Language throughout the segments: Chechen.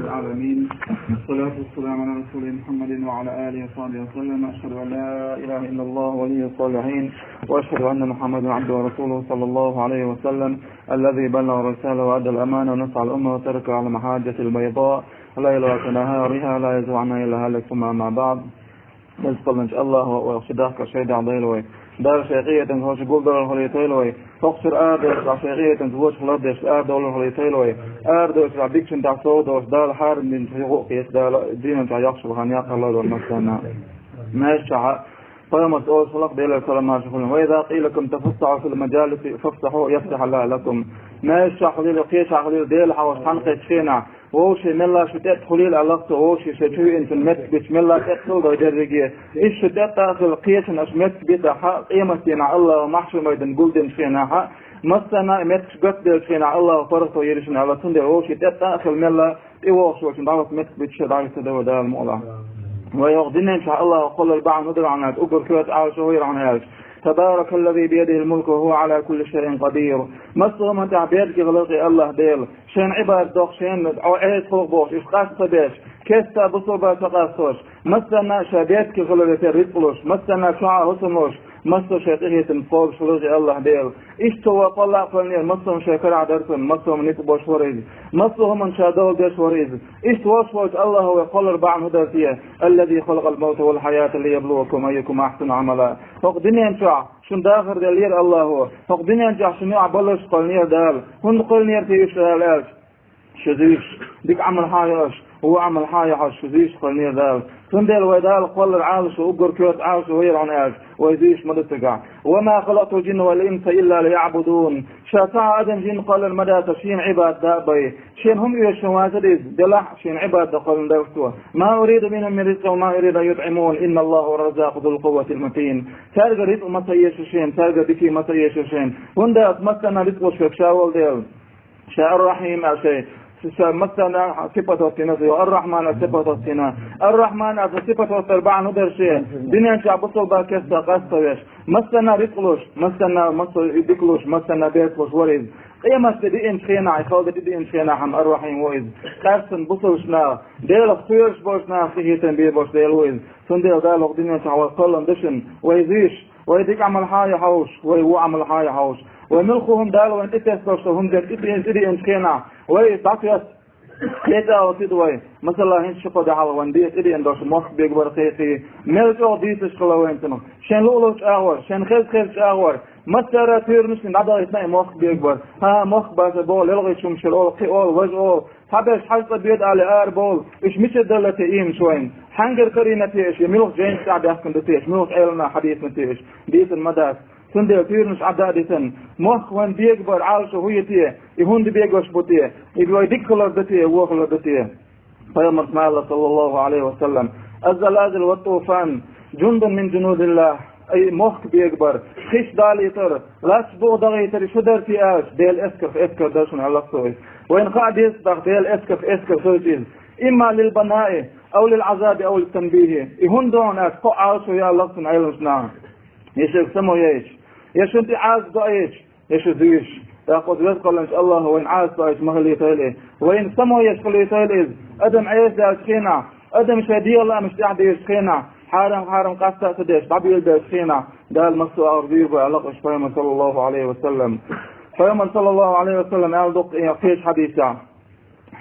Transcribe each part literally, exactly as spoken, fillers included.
العالمين. والصلاة والسلام على رسوله محمد وعلى آله وصحبه وسلم. أشهد أن لا إله إلا الله ولي الصالحين، وأشهد أن محمدا عبده ورسوله صلى الله عليه وسلم، الذي بلغ الرسالة وأدى الأمانة ونصح الأمة وتركها على المحجة البيضاء ليلها كنهارها لا يزيغ عنها إلا هالك. ثم أما بعد. Aziz къинхетам Аллахӏа, вай ши дахка шайдахь дойла вай. Дала шайн къинхетамца хӀокху гулдалар хилийтийла вай. ХӀокху шарахь арадевлла шайн къинхетамца вочу хӀаллакдеш арадовлар хилийтийла вай. Арадевлла дикачун тӀехь сов долуш, Дала хьарам динчу юха а кхетта, Дала динан чохь йоккхуш бахьана яккхалла долу массарна. Маьждигехь пайхамарца олуш хилла Делера салам-маршалла хуьлда: «وإذا قيل لكم تفسحوا في المجالس فافسحوا يفسح الله لكم». Маьждигехь хуьлийла, кхечахь хуьлийла, Дела хьахош цхьаьна кхеттачу хенахь, вовшийн мелла шу тӀетта хуьлийла аьлла-кх цо, вовшийн шайн чу веанчун меттиг бича мелла тӀетта хила дой дерриге. Иштта шу тӀетта а хила, кхечун аша меттиг битахь, къематдийнахь Аллахӏа махьшар-майдан гулдинчу хенахь, массарна а меттигаш гатделлачу хенахь Аллахӏа паргӀато йийр ю шуна аьлла, цундела вовшийн тӀетта а хила мелла тӀевогӀуш волчун дӀахӀотта меттиг бича дӀахӀитта дан вай Дала мукъалахь. Вай хӀокху дуьнен чохь Аллахӏа кхоллар бахьана хӀун дара хьуна аьлча, уггар коьрта Ӏалашо хӀун яра хьуна аьлча: «تبارك الذي بيده الملك وهو على كل شيء قدير». Массо а хӀуманна тӀехь беркате хилла и Аллахӏ Дела. Шен Ӏибадат доккхуш, шен Ӏеса хуьлу бохуш, уьш къаста ца беш, кеста бусалба ца къастош, массарна а ша беркате хиларе терра рицкъ луш, массарна а чохь а хӀусам луш, массо а шайн къинхетамца кхобуш хилла и Аллахӏ Дела. Иштта цо вай кхолла а кхоьллинера, массо а хӀума шайн карахь дара цунна, массо а хӀума ницкъ болуш вара иза, массо а хӀуманна ша дола деш вара иза. Иштта волуш волчу Аллахӏа вай кхоллар бахьана хӀун дара те? «الذي خلق الموت والحياة ليبلوكم أيكم أحسن عملا». ХӀокху дуьнен чохь шуна дахар деллера Аллахӏа, хӀокху дуьнен чохь шуна юкъахь баллаш кхоьллинера Дала. ХӀунда кхоьллинера те уьш Дала аьлча, шу зуьйш, дика Ӏамал хьан йо аша, вон Ӏамал хьан йо аша, шу зуьйш кхоьллинера Дала. Цундела вай Дала кхоллар Ӏалашо, уггар коьрта Ӏалашо хӀун яра хьуна аьлча, вай зуьйш ма ду цигахь. «وما خلقت الجن والإنس إلا ليعبدون». Ша цхьа а адам, жин кхоьллина ма дац, шена Ӏибадат дан а бай. Шена хӀума оьшу шуна вацара иза, делахь а шена Ӏибадат дан кхоьллина дара цо. «ما أريد منهم من رزق وما أريد أن يطعمون إن الله هو الرزاق ذو القوة المتين». Цаьрга рицкъ ма ца оьшу шена, цаьрга дика ма ца оьшу шена. ХӀунда аьлча массарна рицкъ луш верг ша волу Дела. Ша Ар-Рахьим аьлла шен, ша массарна сипат хӀоттийна, ша Ар-Рахьман аьлла сипат хӀоттийна. Ар-Рахьман аьлла сипат хӀоттар бахьана хӀун дара шен? Дуьнен чохь бусалба кеста къаста ца веш, массарна рицкъ луш, массарна массо а дика луш, массарна беркат луш вара иза. Къематде диъначу хенахь, и хала де тӀедиъначу хенахь-м Ар-Рахьим ву иза. Къаьсттина бусалбачу наха, Делах кхоьруш болчу наха къинхетам бийр болуш Дела ву иза. Цундела Дала хӀокху дуьнен чохь вай кхоьллина ду шуна, вай зуьйш, вай дика Ӏамал хьан йо хьовсуш, вай вон Ӏамал хьан йо хьовсуш, вай муьлхха хӀума Дала вайна тӀетесна долуш долу хӀума дерг тӀе-, тӀедиъначу хенахь, вай иза дӀатоьсту. КхетӀа а ца ду вай. Масала, хӀинца ши-кхо де хьалха вайна деза тӀедеана долуш мохк бегабар кхайкхий, мел чӀогӀа дийцарш хилла вайна цунах. Шен луъу-луъу чӀагӀвар, шен хеза-хеза чӀагӀвар, массара а туьйранаш дина дӀадахийтина и мохк бегабар. ХӀан-хӀа, мохк бацар боху, лелхийчу хӀума шира олу, кхин олу, важа олу. Цхьаберш хьажа цӀа боьду аьлла ара бовлу, уьш мичара делла те иймаш вайна? Хьаьнгара карийна те уьш, я муьлха жайнаш тӀехь даьхкина ду те уьш, муьлха Ӏеламнаха хьадийцина те уьш? Дийцина ма дац. Цундела туьйранаш Ӏадда а дитина, мохк вайна бегабар Ӏалашо хӀун ю те? И хӀунда бегош бу те? И вай дика хилар ду те, вон хилар ду те? Пайхамара ма аьлла, саллаллаху Ӏалайхи ва саллам: «الزلازل والطوفان جند من جنود الله». Ай, мохк бегабар, хиш далийтар, лаьтташ бух дахийтар, шу дара те аьлча, Делан эскарх эскар дара шуна аьлла цо иза. Вайна хаа деза даха Делан эскарх эскар хилча иза. «إما للبناء أو للعذاب أو للتنبيه». И хӀунда ду хьуна аьлча, кхо Ӏалашо ю аьлла цунна Ӏеламнаха. Я шуьга само яйча, я шуна тӀе Ӏазап доуьйтуш, я шу зуьйш. ТӀаккха оцу веза кхоьллинчу Аллахьа вайна Ӏазап доуьйтуш ма хилийтийла и. Вайна само еш хилийтийла иза. Адам Ӏеса даьллачу хенахь, адам шайн дегӀан лаамаш тӀехь дезачу хенахь, хьарам-хьарам къаста а ца деш, дӀабелабеллачу хенахь, Дала массо а агӀор зуьйр бу аьлла-кх уьш Пайхамара, саллаллаху Ӏалайхи ва саллам. Пайхамара, саллаллаху Ӏалайхи ва саллам, аьлла ду-кх кхечу хьадисехь: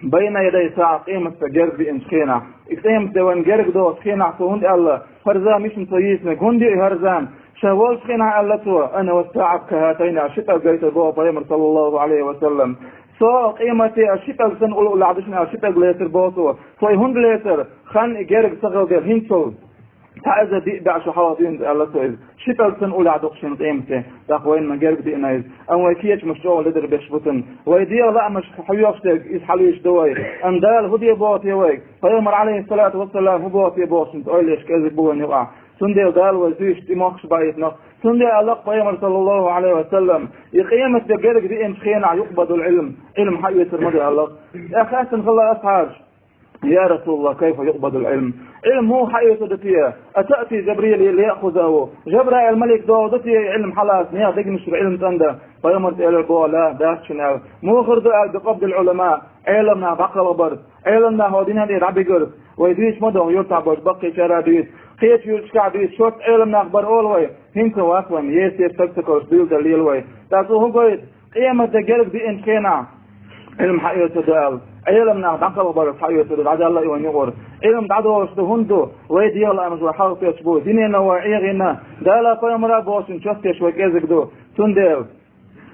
«بين يدي الساعة», къематде герга диъначу хенахь. И къематде вайна герга доцучу хенахь цо хӀунда аьлла, хӀара зама мичахь ду йийцинарг, хӀунда ю и хӀара зама? Ша волчу хенахь аьлла цо: «أنا والساعة كهاتين», аьлла, ши пӀелг гайтар боху Пайхамара, саллаллаху Ӏалайхи ва саллам. Со къематде аьлла ши пӀелг санна уллохь ду шуна аьлла, ши пӀелг лецар боху цо. Цо и хӀунда лецар? Хан и герга ца хилла дела, хӀинццалц. Цхьа эзар диъ бӀе шо хьалха дуьйна аьлла цо иза. Ши пӀелг санна уллохь ду-кх шена къематде. ТӀаккха вайна ма герга диъна иза. Амма вай кечамаш чӀогӀа ледара беш бу цунна. Вай дегӀан лаамаш хьоьхуш дерг иза хьалуьйш ду вай. Амма Дала хӀун де боху те вайга? Пайхамара, Ӏалайхиссалату вассалам, хӀун боху те бохучунца ойла еш кӀезиг бу вайна юкъахь. Цундела Дала вай зуьйш тӀе мохкаш баийтина-кх. Цундела аьлла-кх Пайхамара, саллаллаху Ӏалайхи ва саллам: «И къематде герга диъначу хенахь يقبض العلم», Ӏилма хьаоьцур ма ду аьлла-кх. ТӀаккха хаьттина хилла асхьабаш: «يا رسول الله، كيف يقبض العلم؟» Ӏилма муха хьаэцаргда те? أتأتي جبريل ليأخذه؟ Жабраил малик доагӀаргда те Ӏилма хьалаца, нехан дегнаш чура Ӏилма цӀендан? Пайхамара элира: бала, дац шуна аьлла. Муха хир ду аьлла: بقبض العلماء, Ӏеламнах дӀакхалхабар, Ӏеламнах хӀокху динан тӀера дӀабигар. Вай дуьйцуш ма ду, юртахь болчу баккхийчара а дуьйцу, кхечу юьрташкахь а дуьйцу, шортта Ӏеламнах бара олу вай, хӀинца вац вайна, естеца стаг ца каруш дуьйладар лела вай. ТӀаккха цо хӀун гойту? Къематде герга деанчу хенахь Ӏилма хьаэцаргда аьлла, Ӏеламнах дӀакхалхабар хьаэцаргда, дӀадаьлла а вайна юкъара. Ӏилма дӀадолуш ду хӀунда ду? Вай дегӀан лаамаш вай хьалхатоьхуш бу, динено вай эгӀийна, Дала, пайхамара бохучун чот деш вай кӀезиг ду. Цундела,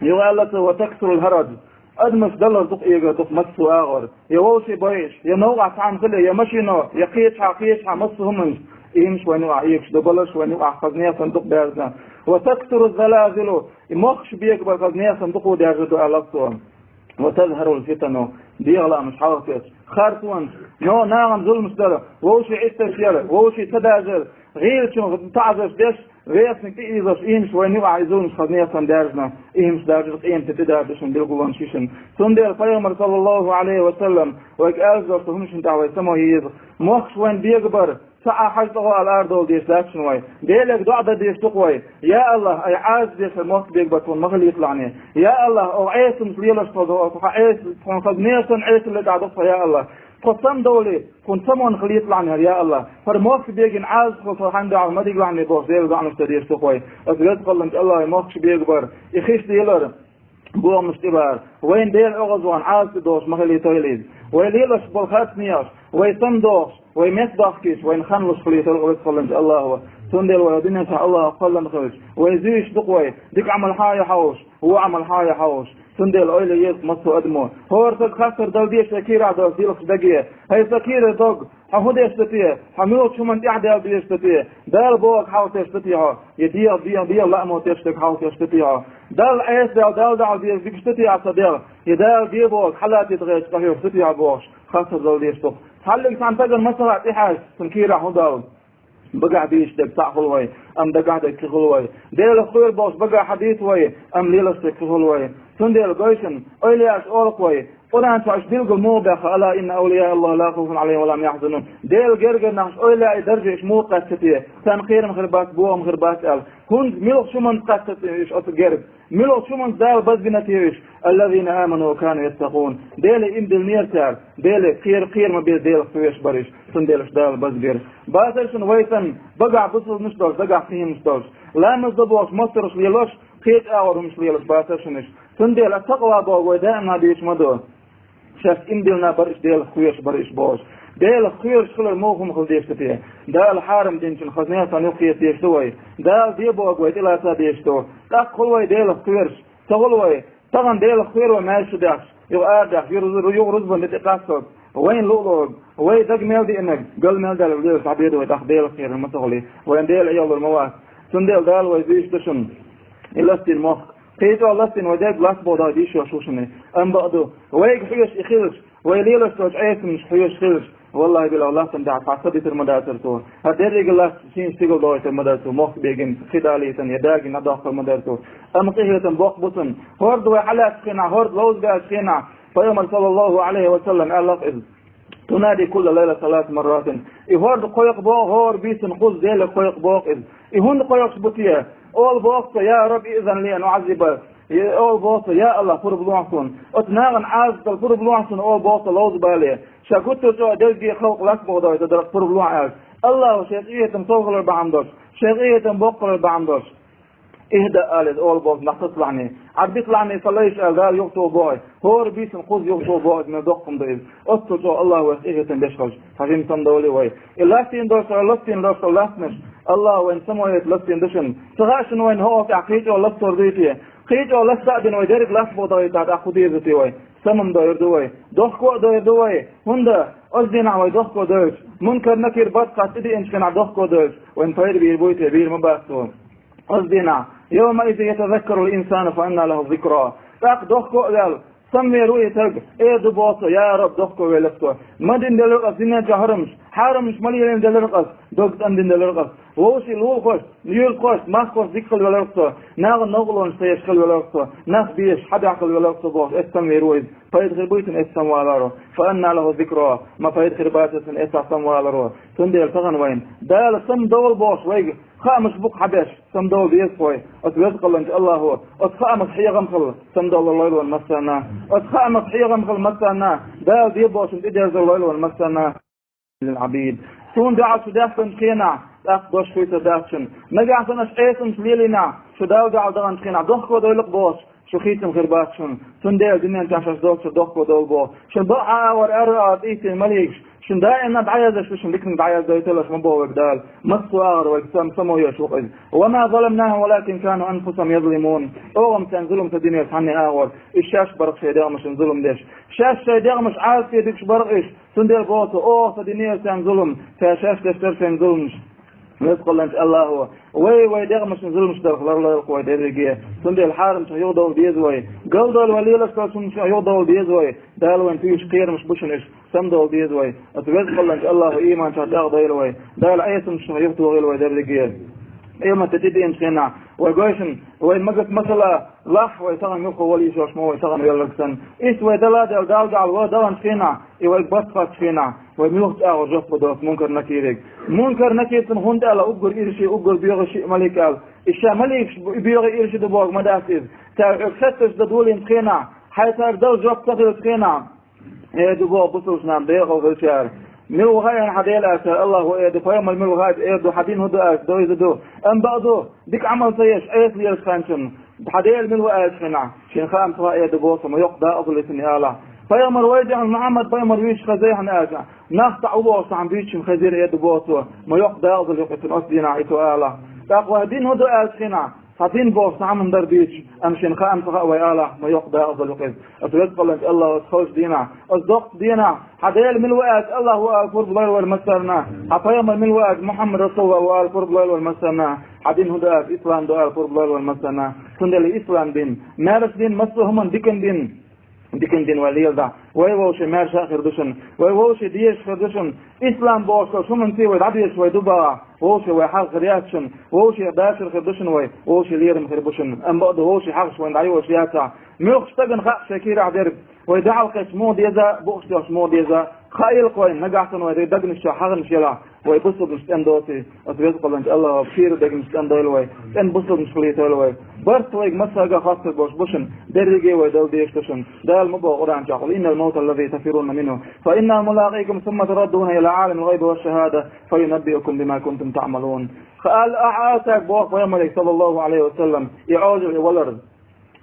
юха аьлла цо: وتكثر الهرج, адамаш далар дукха эгар дукха массо а агӀор, я вовшийн бойуш, я новкъахь цхьамма хила, я машино, я кхечахьа, кхечахьа массо а хӀуманаш, и хӀумаш вайна юкъахь эгаш ду, баларш вайна юкъахь хаза нехан дукха даьржина. وتكثر الزلازل, и мохкаш бегабар хаза нехан дукха даьржина ду, аьлла цо. وتظهر الفتن, дегӀан лаамаш хьалхатоьхуш, харцонаш, но нахана зуламаш дар, вовшийн Ӏиттарш яр, вовшийн ца дажар, гӀийлачунна таӀзарш деш, вешаниг тӀеийзош, и хӀумаш вайна юкъахь, и зуламаш хаза нехан даьржина, и хӀумаш даьржира къематан тӀе дара ду шуна билгало шишина. Цундела Пайхамара, саллаллаху Ӏалайхи ва саллам, вайга аьлла долуш ду хӀуманашна тӀехь вай самохӀирза. Мохкаш вайна бегабар, ца Ӏа хьажа тӀе гӀо ала арадовла дезаш дац шуна вай. Деле доӀа дан дезаш ду-кх вай: я АллахӀ, айхьа Ӏазап деш хӀара мохк бегабар тхуна ма хилийталахь. Я АллахӀ, оха Ӏесамаш лелош хилла ду, оха Ӏеса, тхуна хаза нехан Ӏесалла тӀехь ду-кх, я АллахӀ. Тхо самадовлий, тхуна самаван хилийталахь хӀара, я АллахӀ. ХӀара мохк бегина Ӏазап хилла тхо хьайна дуьхьал ма дигахь бохуш, Делан доӀанаш дан дезаш ду-кх вай. Аса веза кхалланчу АллахӀе мохкаш бегабар, и хиш лелар, бохамаш тӀебар, вайна Дела оьгӀазвахана Ӏазап тӀедогӀуш ма хилийтойла иза. Вай лелош болу харц некъаш, вай самадохуш, вай меттадохкуьйтуш, вайна хан луш хилийтойла веза кхалланчу АллахӀо. Цундела вай дуьнен чохь АллахӀах кхаллана хилча, вай зуьйш ду-кх вай, дика Ӏамал хьан а ю хьовсуш, вон Ӏамал хьан а ю хьовсуш. Цундела ойла еза массо а адамо. ХӀора стага хаттар дала дезаш вай кийрахь долчу дилхаш даге. ХӀай сан кийрара дог, хьо хӀун деш ду те? Хьо муьлхачу хӀуманна тӀаьхьадаьлла дезаш ду те? Дала бохург хьалхатесна ду те хьо? Я дегӀан, дегӀан, дегӀан лаамаш тесна дерг хьалхатесна ду те хьо? Далла Ӏеса даьлла, Далла дуьхьал дезаш дика ду те ахь сан дегӀ? Я Дала де бохург хьалатийта гӀерташ къахьоьгуш ду те хьо бохуш, хаттар дала дезаш ду-кх. Цхьаллиг цхьана стагана масала тӀехьаьжча, цуьнан кийрахь хӀун до? Багахь дуьйцуш дерг цхьаъ хуьлу вай, амма дагахь дерг кхин хуьлу вай. Делах кхоьру бохуш багахь хьадуьйцу вай, амма лелош дерг кхин хуьлу вай. Цундела гой шуна, ойла еш олу-кх вай, Къуръан чохь уьш билггал муха баьхна: ألا إن أولياء الله لا خوف عليهم ولا هم يحزنون. Делан гергарнах уьш ойла яий даржехь уьш муха кхаьчна те? Царна кхерам хир бац, бохам хир бац аьлла. ХӀунда, муьлхачу хӀуманца кхаьчна те уьш оцу герга? Муьлхачу хӀуманца Дала базбина те уьш? الذين آمنوا وكانوا يتقون. Деле иман диллинера цара, Деле кхера, кхера ма беза, Делах кхоьруш бара уьш, цундела уьш Дала базбира. Бацара шуна вай санна, багахь бусулбанаш долуш, дагахь кхин хӀуманаш долуш, ламаз до бохуш мостагӀаш лелош, кхечу агӀор хӀуманаш лелош бацара шуна уьш. Цундела ат-такъва бохург вай даимна дуьйцуш ма ду. Шаьш иман диллина бара уьш, Делах кхоьруш бара уьш бохуш. Делах кхоьруш хилар муха хӀума хила дезаш ду те? Дала хьарам динчун хаза нехан юхахета дезаш ду вай. Дала де бохург вай тӀелаца дезаш ду. ТӀаккха хуьлу вай Делах кхоьруш. Ца хуьлу вай. Тахана Делах кхоьру вай маьждиг чу даьхча, юха арадаьхча, юха рузбан де тӀе къасталц. Вайна луъург, вай дага мел деанарг, гал мел даьлларг лелаш дӀабеду вай, тӀаккха Делах кхерар ма ца хуьлий, вайна Дела Ӏехалур ма вац. Цундела Дала вай зуьйш ду шуна. И ластийна мохк. Кхин чӀогӀа ластийна вай дерг ластбоху дагӀа дийшош ву шуна. Амма бакъду, вайга хьоьжуш и хилча, вай лелош долчу Ӏесамаш хьоьжуш хилча, валлахӀи, биллахӀи, ластам тӀехь цхьа са дитар ма дацара цо. ХӀара дерриге ласт шен стигала дохуьйтур ма дара цо, мохк бегина, кхидӀа лийтина, я дагийна дӀадоккхур ма дара цо. Амма къинхетам боккха бу цунна. ХӀорда вай хьалаьцначу хенахь, хӀорда ловза баьллачу хенахь, Пайхамара, саллаллаху Ӏалайхи ва саллам, аьлла-кх иза: تنادي كل ليلة ثلاث مرات. И хӀорда кхойкху боху, хӀора буьйсанна кхузза Деле кхойкху боху иза. И хӀунда кхойкхуш бу те? Ола боху цо: يا رب ائذن لي أن أعذب. Ола боху цо: я АллахӀ, пурба лохьа суна. Оцу нахана Ӏазап дала пурба лохьа суна, ола боху цо, ловза бале. Ша гуттар а чӀогӀа дерриге халкъ ластбоху дойта дара пурба лохьа аьлча. АллахӀо шен къинхетам сов хилар бахьана долуш, шен къинхетам боккха хилар бахьана долуш. اهدأ, ала иза, ола боху нах сацалахьний. Ӏад биталахьний сан лайш аьлла, Дала юхатуху боху. ХӀора буьйсанна кхузза юхатуху боху иза, мел доккха хӀума ду иза. Оццул чӀогӀа АллахӀ вайх къинхетам беш хилча, хьажим самадовлий вай. И ластийна долуш, ластийна долуш ластамаш, АллахӀ вайна самавайта ластийна ду шуна. Ца хаьа шуна вайна хӀокху тӀехь кхин чӀогӀа ластор дуй те? Кхин чӀогӀа ласта а дина вай дерриг ластбоху дагӀийтахь, тӀаккха хӀун дийр ду те вай? Самам дойр ду вай, дохко а дойр ду вай. ХӀунда оцу дийнахь вай дохко дойтуш, Мункар, Накир, барт, кхатта тӀедеанчу хенахь дохко дойтуш, вайна пайда бийр буй те, бийр ма бац цо. Оцу дийнахь: يومئذ يتذكر الإنسان فأنى له الذكرى. ТӀаккха дохко а ваьлла, Самавер ву и стаг, эр ду боху цо: «Я Раб, дохко велира со. Ма дина делира ас динан чу хьарамаш, хьарамаш ма лелийна делира ас, дог цӀандина делира ас. Вовшийн лулахошца, юьртахошца, махкахошца дика хила велира со, нахана новкъарлонаш ца еш хила велира со, нах безаш, хьабаьхка хила велира со», — бохуш, эццахь самавер ву иза. Пайда хир буй цунна эццахь самаваларо? Фа анна лаху зикра. Ма пайда хир бацара цунна эццахь самаваларо? Цундела тахана вайна Дала самадовла бохуш вайга хаамаш бу-кх хьабеш, самадовла деза-кх вай. Оцу Веза-Кхалланчу Аллахо оцу хаамах хьехам хила самадовла лойла вайна массарна. Оцу хаамах хьехам хила массарна, Дала де бохучунна тӀедерзар лойла вайна массарна. Лил Ӏабид. Суна дуьхьал шу даьхкинчу хенахь, тӀаккха дош хуьйцур дац шуна. Нагахь санна аша Ӏесамаш лелийнехь, шу Далла дуьхьал даханчу хенахь дохко дойла-кх бохуш, шу хийцам хир бац шуна. Цундела дуьнен чохь шаьш доцучух дохко довла боху. Шуна бакъахьа агӀор аьрру агӀор тӀаьхкина маликаш шуна даимна дӀаяздеш ду, шуна диканиг дӀаяздойталаш ма боху вайга Дала. Массо а агӀор вайга сам-, само йош ву-кх иза. Ва ма заламнахум, валакин кану анфусахум язлимун. Оха-м царна зулам ца динера цхьанне а агӀор. Уьш шаьш бара-кх шайн дегӀмашна зулам деш. Шаьш шайн дегӀмаш Ӏазапе дуьгуш бара-кх уьш. Цундела боху цо: «Оха ца динера царна зулам, ша шаьш деш дара шайна зулмаш». Веза-Кхалланчу Аллахо вай, вай дегӀмашна зулмаш дарх ларлойла-кх вай дерриге. Цундела хьарамчух юхадовла деза вай. Галдойла вай лелаш долчунах юхадовла деза вай. Дала вайна туьйсуш кхерамаш бу шуна уьш, самадовла деза вай. Оцу Веза-Кхалланчу Аллахо ийман чохь чӀагӀдойла вай. Дала Ӏесамашна юхатохийла вай дерриге. Къематде тӀедеанчу хенахь вай гой шуна, вай магат масала лахь, вай тахана юххе вала йиш йолуш ма ву вай тахана велларг санна. Иштта вай дала а делла, Далла дуьхьал вала даханчу хенахь, и вайга барт хоттучу хенахь, вай муьлхачу агӀор жоп ма до оцу Мункар-Накире? Мункар-Накир цунна хӀунда аьлла, уггар ирча, уггар боьха шиъ малик аьлла? И ша маликаш бу-, боьха ирча ду бохург ма дац иза. Цара хьоьга хеттарш дан долийначу хенахь, хьайн цаьрга дала жоп ца хиллачу хенахь, эр ду боху бусалба нах, декъала хиллачара: «Мила ву хаьий хьан Дела?» — аьлла, цара: «Аллах ву», — эр ду. «Пайхамар мила ву хаьий?» — эр ду. «Хьан дин хӀун ду?» — аьлла, дойзур ду. Амма бакъду, дика Ӏамал ца еш, Ӏеса лелачу хенахь, шен хаам ца хаьа эр ду боху цо, ма йоккха дакъазалла ю цунна алахь. Пайхамар вайзехьа, Мухьаммад пайхамар вуьйцуш хезийхьана аьлла, нах цхьаъ ву бохуш цхьаъ буьйцучунна хезира эр ду боху цо, ма йоккха дакъазалла ю-кх и цунна оцу дийнахь и цо алахь. ТӀаккха вай дин хӀун ду аьллачу хенахь, цхьа дин бохуш цхьа хӀума дара дуьйцуш, амма шен хаам ца хаьа вай алахь, ма йоккха дакъазалла ю-кх иза. Оцу Веза-Кхалланчу Аллахо оцу халчу дийнахь, оцу доккхачу дийнахь, хьан Дела мила ву аьлча, Аллах ву ала пурба лойла вайна массарна, хьан пайхамар мила ву аьлча, Мухьаммад расулуллах ву ала пурба лойла вайна массарна, хьан дин хӀун ду аьлча, ислам ду ала пурба лойла вайна массарна. Цундела ислам дин, маьрша дин, массо а хӀуманна диканна дин, диканна дин вай леладахь, вай вовшийн маьрша а хир ду шуна, вай вовшийн дезаш хир ду шуна. Ислам бохуш долчу хӀуманца вай дӀадоьшуш вай ду бахахь, вовшийн вай хьагӀ хир яц шуна, вовшийн дашар хир ду шуна вай, вовшийн лерам хир бу шуна. Амма бакъду, вовшийн хьагӀаш вайна дӀайолуш яцахь, муьлххачу стагана хаьа шайн кийрахь дерг. Вай дуьхьал кхетча муха деза, букъаш доьхуш муха деза, хаийла-кх вайна, нагахь санна вай дерриг дегнаш чохь хьагӀанаш елахь, вай бусалбанаш цӀена доций, оцу Веза-Кхалланчу Аллахо кхийра дегнаш цӀена дойла вай, цӀена бусалбанаш хилийтойла вай. Барт вайга массаьрга хоттур болуш бу шуна, дерриге вай дала дезаш ду шуна. Дала ма боху Къуръан чохь: «قل إن الموت الذي تفرون منه فإنه ملاقيكم ثم تردون إلى عالم الغيب والشهادة فينبئكم بما كنتم تعملون». Ха-, ала, ахьа ала цаьрга, боху пайхамаре, саллаллаху Ӏалайхи ва саллам, и Ӏожалла, и валар.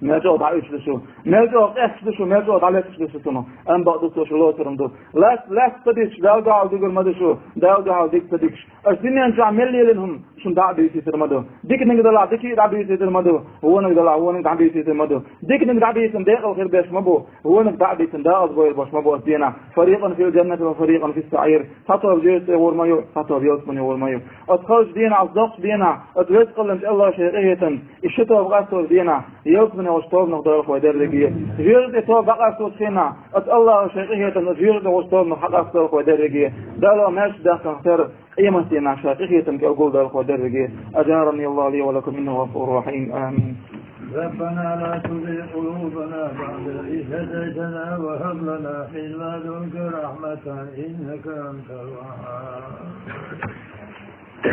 Мел чӀогӀа дӀаоьцуш ду шу, мел чӀогӀа къесташ ду шу, мел чӀогӀа дӀалетташ ду шу цунах. Амма бакъду, цо шу лоцург ма ду. Лаьцна, лаьцна ца дитча, Далла дуьхьал дуьгур ма ду шу, Далла дуьхьал дика ца дитча. Аша дуьнен чохь мел лелийна хӀума шуна дӀа а буьйцуьйтур ма ду. Диканиг далахь, диканиг дӀабуьйцуьйтур ма ду. Вониг далахь, вониг дӀабуьйцуьйтур ма ду. Диканиг дӀабийцина декъала хир беш ма бу. Вониг дӀа а дийцина декъаза бовр болуш ма бу оцу дийнахь. فريق في الجنة وفريق في السعير. Цхьа тоба жоьжахате гӀур ма ю, цхьа тоба ялсамане гӀур ма ю. Оцу халчу дийнахь, оцу доккхачу дийнахь, оцу Веза-Кхалланчу Аллахо шайн къинхетамца и ши тоба къасточу дийнахь, ялсамане волчу тобанах дойла-кх вай дерриге. Жоьжахате тоба дӀакъастош хенахь, оцу Аллахо шайн къинхетамца оцу жоьжахате волчу тобанах хьакъастадойла-кх вай дерриге. Дала маьрша даьхкинчу тера къематдийнахь шайн къинхетам кӀел гулдойла-кх вай дерриге. أجارني الله لي ولكم إنه غفور رحيم. آمين. ربنا لا تزغ قلوبنا بعد إذ هديتنا وهب لنا من لدنك رحمة إنك أنت الوهاب.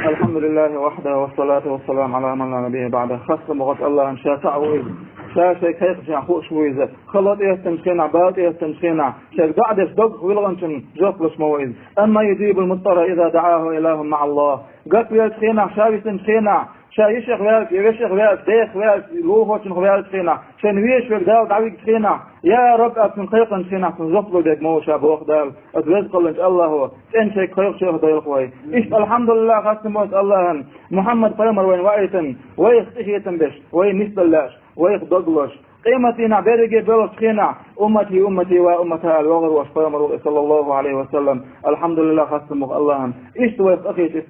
الحمد لله وحده والصلاة والسلام على من لا نبي بعده. Хастам бу-кх Аллахьан, ша цхьаъ ву иза. Ша шайн кхайкхинчарна хууш ву иза. Хало тӀеэттинчу хенахь, бала тӀеэттинчу хенахь, шайга доӀа деш доггах вилгӀанчунна жоп луш ма ву иза. أمن يجيب المضطر إذا دعاه أأله مع الله. Гатвеллачу хенахь, ша висинчу хенахь, ша йишех ваьлча, я вешех ваьлча, дех ваьлча, лулахочунах ваьллачу хенахь, шайна везаш верг Дала дӀавигчу хенахь, я Рабби аьлла цунна кхайкхинчу хенахь, цунна жоп лур дерг ма ву ша, боху Дала. Оцу Веза-Кхалланчу Аллахо цӀена шайга кхайкхачех дойла-кх вай. Иштта, алхьамдулиллахӀ, хастам бу-кх Аллахьан, Мухьаммад пайхамар вайна ваийтина, вайх къинхетам беш, вайна нисдала лаьаш, вайх дог лозуш, къематдийнахь берриге боьлхучу хенахь, уммати, уммати, ва уммата аьлла вогӀур волуш пайхамар ву-кх, саллаллаху Ӏалайхи ва саллам. АлхьамдулиллахӀ, хастам бу-кх Аллахьан. Иштта вайх къахетийта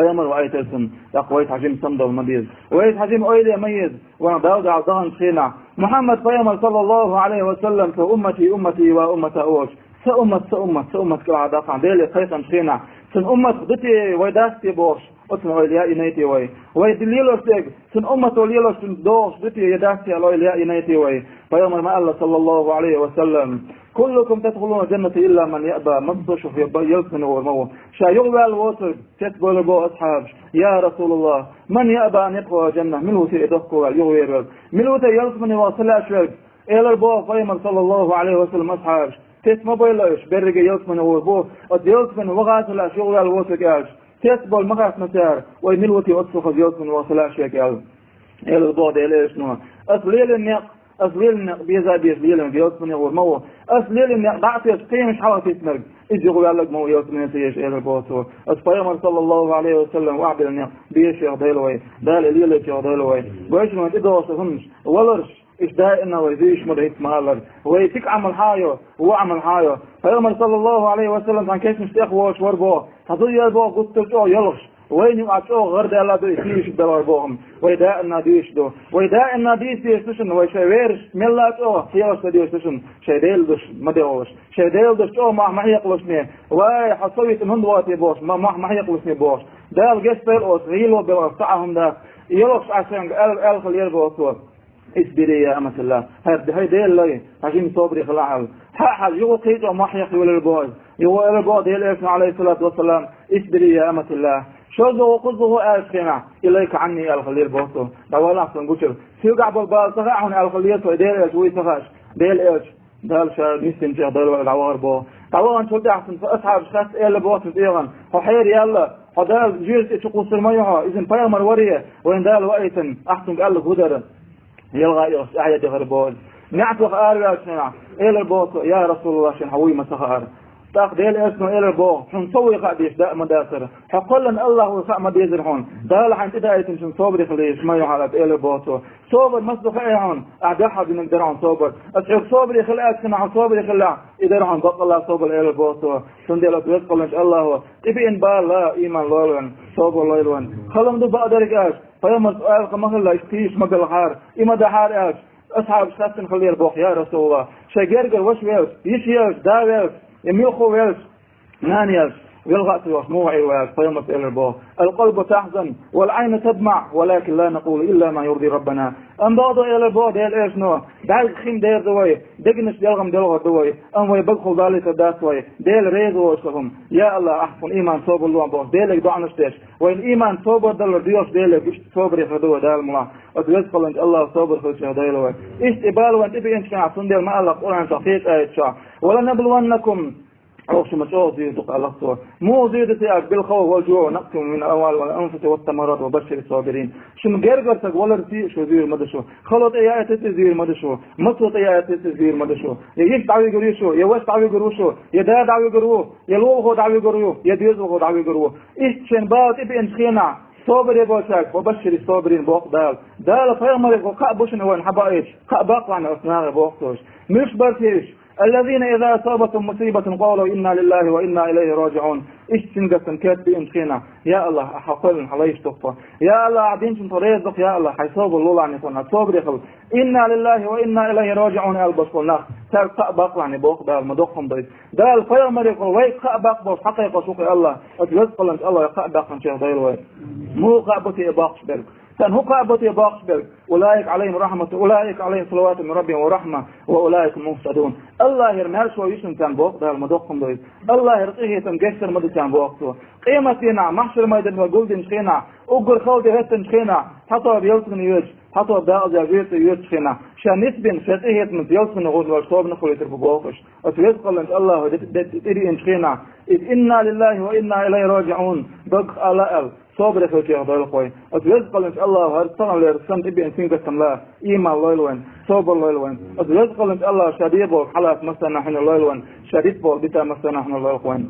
Пайхамар ваийтар цунна, тӀаккха вайца хьажим самадовла ма деза. Вайца хьажим ойла е ма еза. Вайна Дала Дала даханчу хенахь, Мухьаммад пайхамар, саллаллаху Ӏалайхи ва саллам, цо уммати, уммати ва уммата олуш, са уммат, са уммат, са уммат кӀелхьардаккхахьа, Деле кхайкхинчу хенахь, цуьнан умматах ду те вай, дац те бохуш, оцунна ойла яийна те вай. Вай лелош дерг, цуьнан уммато лелош догӀуш ду те я дац те аьлла ойла яийна те вай. Пайхамар ма аьлла, саллаллаху Ӏалайхи ва саллам: «Куллукум тадхулуна джанната илла ман яъба». Массо а шух ялсамане гӀур ма ву. Ша юхаваьлла воцург, цецбевлла боху асхьабаш: «Я Расулаллах, ман яъба ан ядхулал джанна?» Мила ву те и дохко ваьлла, юхавер верг? Мила ву те ялсамане ваха ца лаьаш верг? Элар боху пайхамар, саллаллаху Ӏалайхи ва саллам, асхьабаш: «Цецбевлла уьш, берриге ялсамане гӀур бу, оцу ялсамане ваха ца лаьаш юхаваьлла воцург», аьлча, цецбевлла ма хаьттина цара: «Вай мила ву те оццул хаза ялсамане ваха ца лаьаш верг?» аьлла. Элар боху Делан элчано: «Ас лелийна некъ, ас лелийна некъ беза а безаш лелийнарг ялсамане гӀур ма ву. Ас лелийна некъ дӀа а тесна, кхиамаш хьалха тиснарг, иза юхаваьлларг ма ву ялсамане ца езаш», элар боху цо. Оцу пайхамар, саллаллаху Ӏалайхи ва саллам, охьабелла некъ безачех дойла вай, Дала и лелочех дойла вай. Гой шуна, вайн тӀедогӀуш ду хӀуманаш, валарш, иштта даимна вай зуьйш ма ду хӀинца ма-аллара. Вай цхьа Ӏамал хьайо, вукху Ӏамал хьайо. Пайхамар, саллаллаху Ӏалайхи ва саллам, цхьана кешнаш тӀехволуш вара боху, цхьа зуда яра боху гуттар а чӀогӀа йолхуш. Вайна юкъахь чӀогӀа гӀар даьлла ду и, сийсаза белхар боху-м. Вай даимна дуьйцуш ду. Вай даимна дийца дезаш ду шуна, вай шайн вераш мелла а чӀогӀа кхелаш ца дезаш ду шуна, шайн Делан дош ма дегӀалаш. Шайн Делан дош чӀогӀа мохь ма хьекхалаш шуна. «Вай, хьо со витина хӀунда воьду те?» бохуш, ма-, мохь ма хьекхалаш шуна бохуш. Дала гечдойла оцу гӀийла белхарх цхьа а хӀума дац. Йолхуш Ӏа шайга аьлла, аьлла хилла яра боху цо: «Исбири, я аматаллах». ХӀай, хӀай Делан лай, хьажим, собаре хила хьал. ХӀаъ, хьажа, юха кхин а чӀогӀа мохь хьекхавелира боху иза. Юха элира боху Делан элчано, Ӏалайхиссалату вассалам: «Исбири, я аматаллах». ШозлагӀа, кхузлагӀа аьлча хенахь, илайка Ӏанни аьлла хилира боху цо. ДӀавала ахь цунна гучура. Сийлахь болу бала ца хаьа хьуна аьлла хилира цо, Делан элча вуй ца хаьаш. Делан элча, Дала ша нисдинчех дойла вай, дӀавахар боху. ДӀаваханчул тӀаьхьа цунна асхьабаш хаьттира, элира боху цунна тӀегӀан: «Хьо хьера яьлла, хьо Дала жоьжахати чу кхуссур ма ю хьо, иза пайхамар вара, вайна Дала ваийтина, ахь цуьнга аьлларг хӀун дара?» Ялхайо, ахь ян дехар боху иза. НеӀцах араваьллачу хенахь, элира боху цо: «Я Расулаллах, шена хьо вуй ма ца хаьара». ТӀаккха Делан элчано элира боху: «Хьуна со вуй хаа дезаш даа ма дацара. Хьо кхоьллина АллахӀ вуй хаа ма дезара хьуна. Дала хьайна тӀедаийтинчунна собаре хила езаш ма ю хьо», элира боху цо. Собар маца ду хаьий хьуна, ахь дуьххьал динарг дара хьуна собар. Аса хьоьга собаре хила аьллачу хенахь, хьо собаре хилахь, и дара хьуна баккъалла собар, элира боху цо. Цундела аса Веза-Кхаллинчу АллахӀо тӀебеана бала, иман лойла вайн, собар лойла вайн. Хала ма ду бакъдерг аьлча, пайхамарца аьлла ма хилла, иштта тийша ма белхьара, и ма дахьара аьлча, асхьабаш хаьттина хилла яра боху: «Я Расулаллах, шайн гергара ваша велча, йиша елча, да велча, я муьлхха велча, нана елча, велха а ца йолуш муха Ӏийр вай?» аьлча, пайхамарца элира боху: «Ал-къалбу тахьзан, вал-Ӏайну тадмаӀ, валакин ла накъулу илла ма юрди Раббана». Амма бакъдо, элира боху Делан элчано, бӀаьргех хин дер ду вай, дегнаш делхам делхар ду вай, амма вай багахула далийтар дац вай, Дела реза воцуш хӀума. Я АллахӀ, ахь тхуна иман, собар лолахь бохуш, Деле доӀанаш деш, вайна иман, собар далар доьхуш Деле, иштта собаре хир ду вай Дала мукъалахь. Оцу Веза-Кхаллинчу АллахӀа собар хилчех дойла вай. Иштта и бала вайна тӀебеана чу хьуна, цундела ма-аллара Къуръан чохь кхечу аят чохь: «Валанаблуваннакум». Оха шу ма чӀогӀа зуьйр ду-кх, аьлла цо. Муха зуьйр ду те аьлча: «Билхавфи вал-жуӀи ва накъсин минал амвали вал анфуси ват-тамаррати ва башширис-сабирин». Шуна гергара стаг валарца шу зуьйр ма ду шу. Хало тӀе яийтарца зуьйр ма ду шу. Мацо тӀе яийтарца зуьйр ма ду шу. Я йиша дӀавигар ю шу, я ваша дӀавигар ву шу, я да дӀавигар ву, я лулахо дӀавигар ву, я доьзалхо дӀавигар ву. Иштта шайн бала тӀебеанчу хенахь, собаре болчаьрга: «Ва башширис-сабирин», боху Дала. Дала пайхамарехула кхаъ бу шуна вайна хьабаийта, кхаъ баккхалахь аса нахе, боху цо. Муьлш бара те уьш? «Аллазина иза асабатхум мусибатун къалу инна лиллахи ва инна илайхи раджиӀун». Иштта сингаттам кертбеанчу хенахь: «Я АллахӀ, ахь хьо кхоьллина хьан лайш ду-кх тхо. Я АллахӀ, ахь динчунна тхо реза ду-кх, я АллахӀ, хьайн собар лолахь тхуна, собаре хила». «Инна лиллахи ва инна илайхи раджиӀун», аьлла болуш болу нах, цаьрга кхаъ баккхалахь, боху Дала, ма доккха хӀума ду иза. Дала пайхамарехула вайга кхаъ баккха бохуш хьакхайкхош ву-кх и АллахӀ, оцу Веза-Кхаллинчу АллахӀа кхаъ баьккхинчех дойла вай. Муха кхаъ бу те баккхаш берг? Царна хӀун кхаъ бу те баккхаш берг? «Улаика Ӏалайхим рахьмату, улаика Ӏалайхим салавату мин раббихим ва рахьма, ва улаика хумул мухтадун». АллахӀера маьршо ю шуна царна, боху Дала, ма доккха хӀума ду иза. АллахӀера къинхетам, гечдар ма ду царна, боху цо. Къематдийнахь, махьшар-майданахь вай гулдинчу хенахь, уггар хала де хӀоьттинчу хенахь, цхьа тоба ялсамане йоьдуш, цхьа тоба декъаза жоьжахате йоьдучу хенахь, шайн нисбина, шайн къинхетамца ялсамане гӀур долчу тобанах хуьлуьйтур бу, бохуш. Оцу Веза-Кхаллинчу АллахӀа де, де, де, тӀедеанчу хенахь, иза «Инна лиллахи ва инна илайхи раджиӀун» даггах ала аьлла, собаре хилчех дойла-кх вай. Оцу Веза-Кхаллинчу АллахӀа хӀара таханлера санна тӀебеана сингаттам лан, иман лойла вайна, собар лойла вайна. Оцу Веза-Кхаллинчу АллахӀа ша деш болу хьалаца массарна хьуна лойла вайна, ша дитта болу дита массарна хьуна лойла-кх вайна.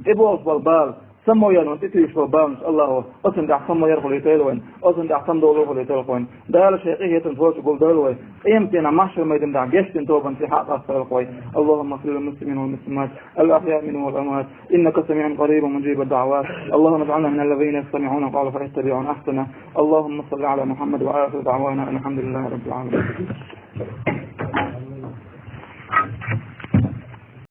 ТӀебогӀуш болу бала, Самоярна тӀетуьйсуш болу баланаш, Аллахо, оцунна тӀехь самояр хуьлуьйтийла вайн, оцунна тӀехь самадовлар хуьлуьйтийла вайн. Дала шайн къинхетам тхоьца гулдойла вай. Къематдийнахь махьшар майдан тӀехь гечдина тобанан сихьа а къастойла вай. اللهم اغفر للمسلمين والمسلمات الأحياء منهم والأموات إنك سميع قريب مجيب الدعوات. اللهم اجعلنا من الذين يستمعون القول فيتبعون أحسنه. اللهم صل على محمد وآخر دعوانا أن الحمد لله رب العالمين.